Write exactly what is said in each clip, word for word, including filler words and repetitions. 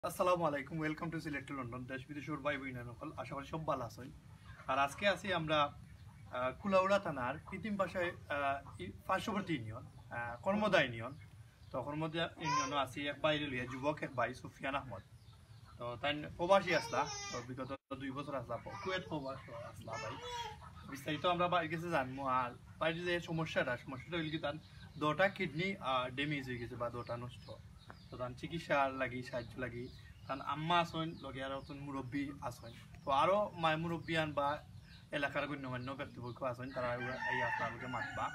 আসসালামু আলাইকুম, welcome to Sylhet to London. দেশ বিদেশর ভাই বইন অকল, আশা করি সব ভালা আছইন। আর আজকে আছি আমরা, আহ, কুলাউড়া থানার কৃত্রিম ভাষায়, আহ, ই-, পার্শ্ববর্তী ইউনিয়ন, আহ, কর্মদা ইউনিয়ন। তো কর্মদা ইউনিয়নও আছি এক ভাইরে লইয়া, যুবক এক ভাই সুফিয়ান আহমদ। তো তাইন প্রবাসী আছলা, তো বিগত দুই বছর আছলা, কুয়েত প্রবাস আছলা ভাই। বিস্তারিত আমরা ভাইর গেছে জানমু। আর ভাইর যে সমস্যাটা, সমস্যাটা অইল কি, তান দুইটা কিডনি, আহ, ড্যামেজ অই গেছে বা দুইটা নষ্ট। তো তান চিকিৎসার লাগি, সাহায্য লাগি, তান আম্মা আছইন, লগে আরো একজন মুরব্বি আছইন। তো আরো মাই মুরব্বিয়ান বা এলাকার গণ্যমান্য ব্যক্তিবর্গ আছইন, তারা এই আপনার লগে মাতবা।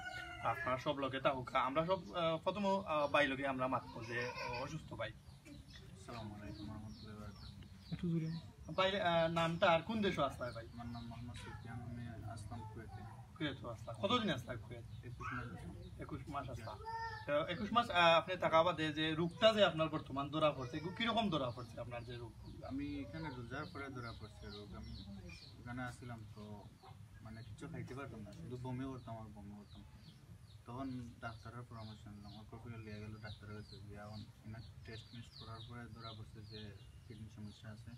আর আপনারা সব লগে থাকুক্কা। আমরা সব, আহ, প্রথম, আহ, ভাই লগে আমরা মাতবো যে, আহ, অসুস্থ ভাই। আসসালামু আলাইকুম ওয়া রাহমাতুল্লাহি ওয়া বারাকাতুহু। একটু জোরে। ভাই, আহ, নামটা আর কোন দেশো আছলা ভাই? আমার নাম মোহাম্মদ সুফিয়ান, আমি আছলাম কুয়েতে। কুয়েতো আছলা। কতদিন আছলা কুয়েত? একুশ মাস আছলাম। একুশ মাস আছলা। তো একুশ মাস, আহ, আপনি থাকা বাদে যে রোগটা যে আপনার বর্তমান ধরা পড়ছে, এগু কিরকম ধরা পড়ছে আপনার যে রোগ? আমি এখানে রোজার পরে ধরা পড়ছে রোগ। আমি ওখানে আছিলাম তো, মানে, কিছু খাইতে পারতাম না, শুধু বমি করতাম আর বমি করতাম। তখন ডাক্তারের পরামর্শ নিলাম, আমার কপিলে লিয়ে গেল ডাক্তারের কাছে, গিয়া এখন এনার টেস্ট মেস্ট করার পরে ধরা পড়ছে যে কিডনির সমস্যা আছে।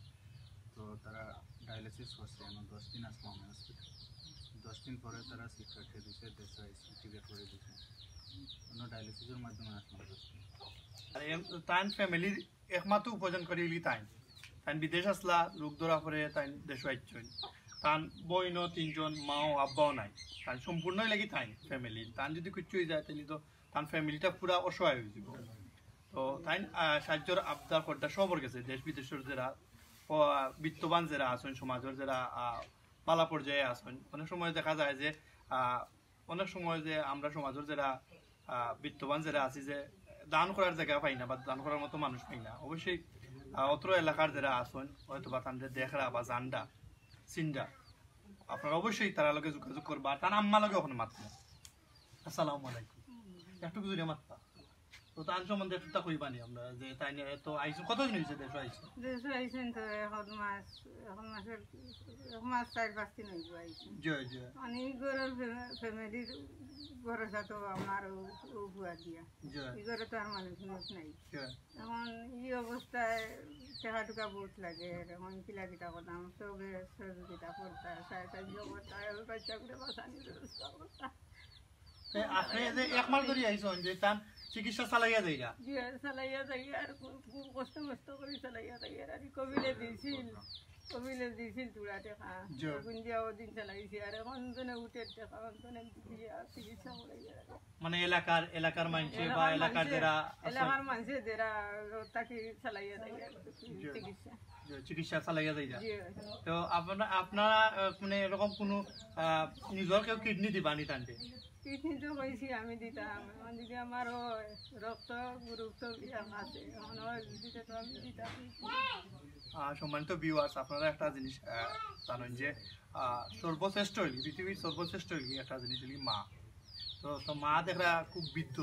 তো তারা ডায়ালিসিস করছে, এখন দশ দিন আসলাম আমি হসপিটাল। দশ দিন পরে তারা সিট কাটিয়ে দিছে, দেশে আইসি টিকিট করে দিছে। অন্য ডায়ালিসিসের মাধ্যমে আসলাম দশ দিন। আর এম-, তান ফ্যামিলির একমাত্র উপার্জন করি অইলি তাইন। তাইন বিদেশ আছলা, রোগ ধরা পড়ে তাইন দেশো আইছইন। তান বইনও তিনজন, মাও আব্বাও নাই। তান সম্পূর্ণই লাগি তাইন ফ্যামিলি। তান যদি কিচ্ছু অই যায়, তাইলে তো তান ফ্যামিলিটা পুরা অসহায় অই যাইবো। তো তাইন, আহ, সাহায্যর আবদার করতা সবর গেছে, দেশ বিদেশর যেরা, আহ, বিত্তবান যেরা আছইন, সমাজর যেরা, আহ, বালা পর্যায়ে আছইন। অনেক সময় দেখা যায় যে, আহ, অনেক সময় যে আমরা সমাজর যেরা, আহ, বিত্তবান যেরা আছি যে দান করার জাগা পাই না বা দান করার মতো মানুষ পাই না, অবশ্যই, আহ, অত্র এলাকার যেরা আছইন, হয়তো বা তানরে দেখরা বা জানরা, চিনরা, আপনারা অবশ্যই তারার লগে যোগাযোগ করবা। আর তান আম্মা লগে অখন মাতমু। আসসালামু আলাইকুম। একটু জোরে মাতবা। তো তান সম্বন্ধে একটু তা কইবানি আমরা যে তাইন তো আইছইন, কতদিন অইছে দেশো আইছইন? দেশো আইছইন তো এখন মাস, এখন মাসের, এক মাস চাইর পাঁচ দিন অইবো আইছইন। জি, জি। মানে, ই ঘরর ফ্যা-, ফ্যামিলির ভরসা তো আমার ও, ও ফুয়া দিয়া। জি। ই ঘরে তো আর মানুষ উনুষ নাই। জি। এখন ই অবস্থায় টেকা টুকা বউত লাগে, এখন কিলা কিতা করতাম, সবে সহযোগিতা করতা, সাহায্য করতা, ওই বাচ্চাগুলো বাঁচানির ব্যবস্থা করতা। তে আপনি যে এক মাস ধরি আইছইন, যে তান চিকিৎসা চালাইয়া যাইরা? জি, চালাইয়া যাইরা, আর খুব, খুব কষ্ট মষ্ট করি চালাইয়া যাইরা। আর কবিলে দিছিল, কবিলে দিছিল থুড়া টেকা। জি। তখন দিয়া ওদিন চালাইছি, আর এখন জনে উঠের টেকা, এখন জনে দিয়া চিকিৎসা করাইয়া। মানে এলাকার, এলাকার মানষে বা এলাকার এলাকার মানষে, যেরা আছইন? এলাকার মানষে যেরা তাকে চালাইয়া যাইরা জি। চিকিৎসা। জি, চিকিৎসা চালাইয়া যাইরা। জি। তো আপনারা, আপনারা, আহ, মানে এরকম কোনো, আহ, নিজর কেউ কিডনি দিবানি তানরে? কিডনি তো কইছি আমি দিতাম, এখন যদি আমার ওই রক্ত গ্রুপ তো বিরাম আছে, এখন ওই দিতে তো আমি দিতাম। আহ, সম্মানিত ভিউয়ার্স, আপনারা একটা জিনিস, আহ, জানেন যে, আহ, সর্বশ্রেষ্ঠ অইল, পৃথিবীর সর্বশ্রেষ্ঠ অইল একটা জিনিস অইল মা। তো, তো মা দেখরা খুব বৃদ্ধ,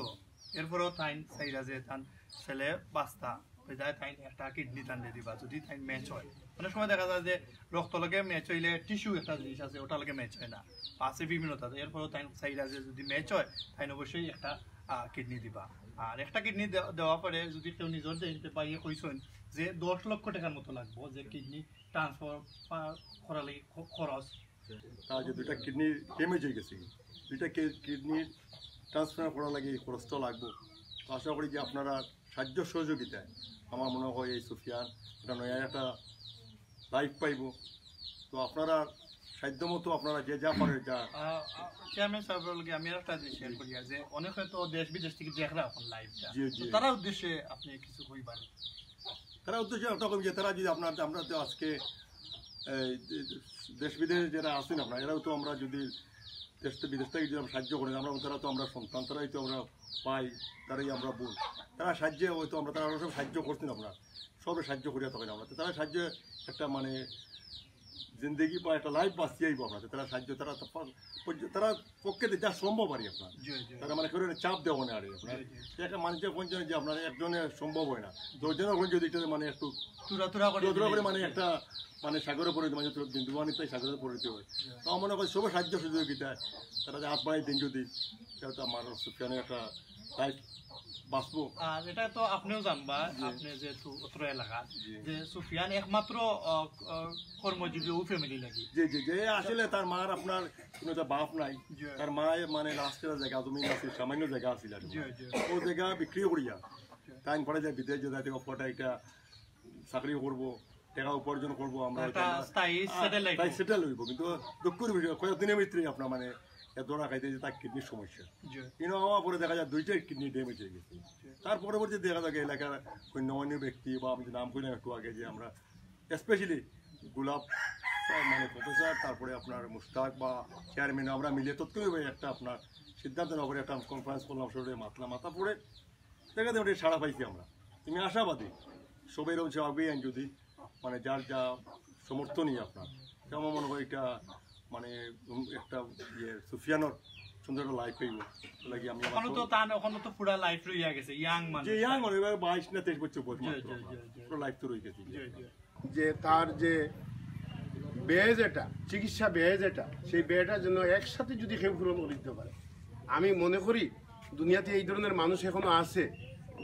এরপরেও তাইন চাইরা যে তান ছেলে বাঁচতা, বিধায় তাইন একটা কিডনি তানরে দিবা, যদি তাইন ম্যাচ হয়। অনেক সময় দেখা যায় যে রক্ত লগে ম্যাচ হইলে টিস্যু একটা জিনিস আছে, ওটা লগে ম্যাচ হয় না, আছে বিভিন্নতা। এরপরেও তাইন চাইরা যে যদি ম্যাচ হয়, তাইন অবশ্যই একটা, আহ, কিডনি দিবা। আর একটা কিডনি দে-, দেওয়া পরে যদি কেউ নিজর দেইন, তে ভাইয়ে কইছইন যে দশ লক্ষ টেকার মতো লাগবো, যে কিডনি ট্রান্সফার করার লাগি খ-, খরচ। তার যে দুইটা কিডনি ড্যামেজ হয়ে গেছে, দুইটা কি-, কিডনি ট্রান্সফার করার লাগি এই খরচটা লাগবো। তো আশা করি যে আপনারা সাহায্য সহযোগিতায় আমার মনে হয় এই সুফিয়ান একটা নয়া একটা লাইফ পাইবো। তো আপনারা সাধ্য মতো আপনারা যে যা পারেন যা আহ, আহ, চেয়ারম্যান সাহেবের লগে আমি আর একটা জিনিস শেয়ার করি, আর যে অনেকে তো দেশ বিদেশ থেকে দেখরা এখন লাইভটা, জি, জি। তো তারা উদ্দেশ্যে আপনি কিছু কইবার? তারা উদ্দেশ্যে একটা কইবো যে তারা যদি আপনার, আমরা তো আজকে এই যে দেশ বিদেশে যারা আছেন আপনারা, এরাও তো আমরা যদি দেশ থেকে বিদেশ থেকে যদি আমরা সাহায্য করি, আমরা, তারা তো আমরা সন্তান, তারাই তো আমরা পাই, তারাই আমরা বোন। তারা সাহায্যে হয়তো আমরা, তারা সব সাহায্য করছেন আপনারা, সবে সাহায্য করিয়া তখন আমরা। তো তারা সাহায্যে একটা মানে জিন্দেগি বা একটা লাইফ বাঁচিয়ে আইবো আপনাদের। তারা সাহায্য, তারা তো পা-, পর্য-, তারা পক্ষে দিয়ে যা সম্ভব আর কি আপনার। জি, জি। তারা মানে কেউ চাপ দেওয়া না আর কি আপনার। জি, জি। তো একটা মানুষের পঞ্চাশ যে আপনার একজনের সম্ভব হয় না, দশজনের হলে যদি এটা মানে একটু তুরা তুরা করে তুরা তুরা দিলে। করে মানে একটা মানে সাগরে পড়ে, মানে তো বিন্দু পানি তাই সাগরে পড়ে দিতে হয়। জি। তো আমার মনে হয় সবাই সাহায্য সহযোগিতা, তারা যে হাত বাড়াই দিন যদি, সেটা তো আমার সুফিয়ানের একটা তাই বাঁচবো। আর এটা তো আপনিও জানবা, জি। আপনি যেহেতু অত্র এলাকার, জি। যে সুফিয়ান একমাত্র আহ, আহ, কর্মজীবী ও ফ্যামিলি নাকি? জি জি জি, এ আসলে তার মার আপনার কোনো একটা বাপ নাই। জি। তার মা মানে লাস্টে জায়গা জমি আছিল, সামান্য জায়গা আছিল আর কি। জি, জি। ও জায়গা বিক্রি করিয়া তাই পরে যায় বিদেশ যে যাইতে ফটো একটা চাকরি করব, টাকা উপার্জন করব আমরা, হয়তো একটা আমরা- স্থায়ী হ্যাঁ, সেটেল লাইফ। তাই সেটেল হইব। কিন্তু দুঃখর বিষয় কয়েকদিনের ভিতরে আপনার মানে এ ধরা খাইতে যে তার কিডনির সমস্যা। জি। কিন্তু হওয়ার পরে দেখা যায় দুইটাই কিডনি ড্যামেজ হয়ে গেছে। তার পরবর্তী দেখা যায় এলাকার গণ্যমান্য ব্যক্তি বা আমি নাম কইলাম একটু আগে যে আমরা স্পেশালি গোলাপ স্যার, মানে প্রফেসর, তারপরে আপনার মুশতাক বা চেয়ারম্যান, আমরা মিলে তৎক্ষণিক একটা আপনার সিদ্ধান্ত নেওয়া করে একটা কনফারেন্স করলাম, সবাই মাতলাম, মাথা পড়ে দেখা যায় ওটা সাড়া পাইছি আমরা। আমি আশাবাদী সবাই এরকম সে আগে আইন যদি মানে যার যা সমর্থনই আপনার, তো আমার মনে হয় এটা মানে উম একটা ইয়ে সুফিয়ানোর সুন্দর একটা লাইফ হইব। লাগে আমি আমার ওখানে তো তার ওখানে তো পুরা লাইফ রইয়া গেছে, ইয়াং মানুষ। যে ইয়াং মানে এবার বাইশ না তেইশ বছর বয়স জি, মাত্র জি, আপনার। জি, জি। পুরো লাইফ তো রয়ে গেছে। জি, জি। যে তার যে ব্যয় যেটা, চিকিৎসা ব্যয় যেটা, সেই ব্যয়টা যেন একসাথে যদি কেউ পূরণ করে দিতে পারে। আমি মনে করি দুনিয়াতে এই ধরনের মানুষ এখনো আছে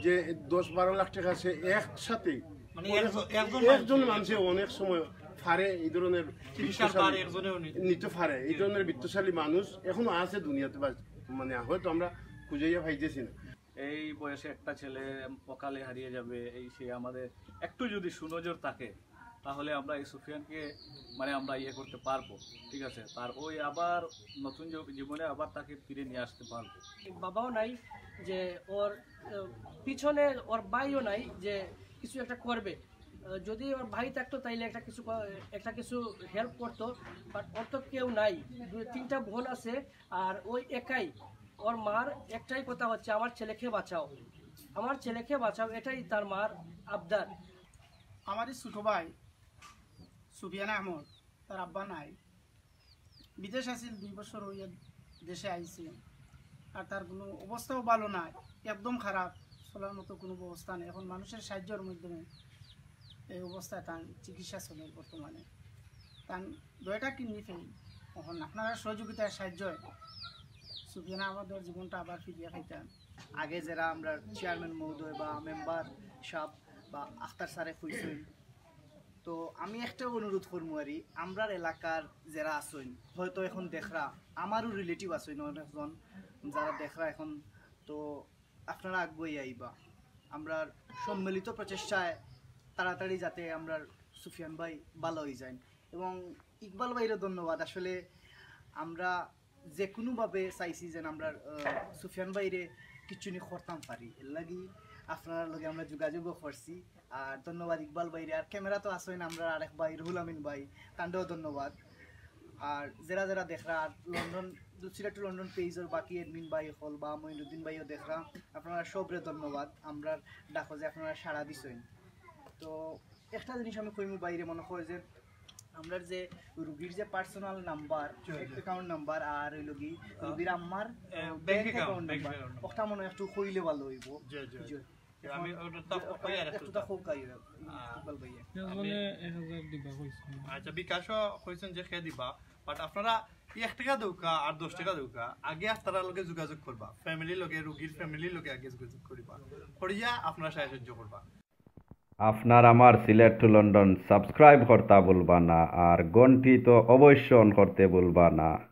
যে দশ বারো লাখ টাকা সে একসাথে মানে একজন- একজন একজন মানুষে অনেক সময় পারে এই ধরনের চিকিৎসার ভার একজনেও নি- নিতে পারে। এই ধরনের বিত্তশালী মানুষ এখনো আছে দুনিয়াতে, বা মানে হয়তো আমরা খুঁজাইয়া পাইতেছি না। এই বয়সে একটা ছেলে অকালে হারিয়ে যাবে, এই সে আমাদের একটু যদি সুনজর থাকে, তাহলে আমরা এই সুফিয়ানকে মানে আমরা ইয়ে করতে পারবো, ঠিক আছে? তার ওই আবার নতুন জী- জীবনে আবার তাকে ফিরে নিয়ে আসতে পারবো। বাবাও নাই যে ওর আহ, পিছনে ওর ভাইও নাই যে কিছু একটা করবে। আহ, যদি ওর ভাই থাকতো তাইলে একটা কিছু ক- একটা কিছু হেল্প করতো, বাট ওর তো কেউ নাই। দুই তিনটা বোন আছে, আর ওই একাই। ওর মার একটাই কথা হচ্ছে, "আমার ছেলেকে বাঁচাও, আমার ছেলেকে বাঁচাও", এটাই তার মার আবদার। আমারই ছোট ভাই সুফিয়ান আহমদ, তার আব্বা নাই, বিদেশ আছিল, দুই বছর হইয়া দেশে আইছে। আর তার কোনো অবস্থাও ভালো নাই, একদম খারাপ, চলার মতো কোনো ব্যবস্থা নেই। এখন মানুষের সাহায্যের মাধ্যমে এই অবস্থায় তার চিকিৎসা চলে বর্তমানে। তার দুইটা কিডনি ফেল। এখন আপনারা সহযোগিতায় সাহায্য হয়, সুফিয়ান আহমদর জীবনটা আবার ফিরিয়ে খাইতাম। আগে যারা আমরা চেয়ারম্যান মহোদয় বা মেম্বার সাহেব বা আখতার স্যারে কইছেন, তো আমি একটা অনুরোধ করমু আরি, আমরার এলাকার যারা আছইন, হয়তো এখন দেখরা, আমারও রিলেটিভ আছইন অনেকজন যারা দেখরা এখন, তো আপনারা আগুয়াই আইবা। আমরার সম্মিলিত প্রচেষ্টায় তাড়াতাড়ি যাতে আমরার সুফিয়ান ভাই ভালো হয়ে যান। এবং ইকবাল ভাইরে ধন্যবাদ। আসলে আমরা যে কোনোভাবে চাইছি যেন আমরা, আহ, সুফিয়ান ভাইরে কিচ্ছু নি করতাম পারি, এর লাগি আপনার লগে আমরা যোগাযোগও করছি। আর ধন্যবাদ ইকবাল ভাইরে। আর ক্যামেরা তো আছইন আমরার আরেক ভাই রুহুল আমিন ভাই, তানরেও ধন্যবাদ। আর যারা যারা দেখরা, আর লন্ডন, সিলেট টু লন্ডন পেজর বাকি অ্যাডমিন ভাই হকল বা মঈনুদ্দিন ভাইও দেখরা, আপনারা সবরে ধন্যবাদ। আমরার ডাকো যে আপনারা সাড়া দিছইন। তো একটা জিনিস আমি কইমু ভাইরে, মনে হয় যে আমরার যে রুগীর যে পার্সোনাল নাম্বার, অ্যাকাউন্ট নাম্বার আর হইল কি রুগীর আম্মার bank bank account, account bank number, account. ওটা মনে হয় একটু কইলে ভালো হইব। জি, জি। জি। আমি ওটা তো কই আর একটু একটুটা হোক আই ইকবাল ভাইয়া। আমি- এক হাজার দিবা কইছি। আচ্ছা, বিকাশও কইছেন যে খে দিবা, বাট আপনারা এক টাকা দেউকা আর দশ টাকা দেউকা, আগে আপনারা লগে যোগাযোগ করবা, ফ্যামিলির লগে, রুগীর ফ্যামিলির লগে আগে যোগাযোগ করবা, করিয়া আপনারা সাহায্য করবা। আপনার আমার সিলেট টু লন্ডন সাবস্ক্রাইব করতা ভুলবা না, আর ঘন্টি তো অবশ্য অন করতে ভুলবা না।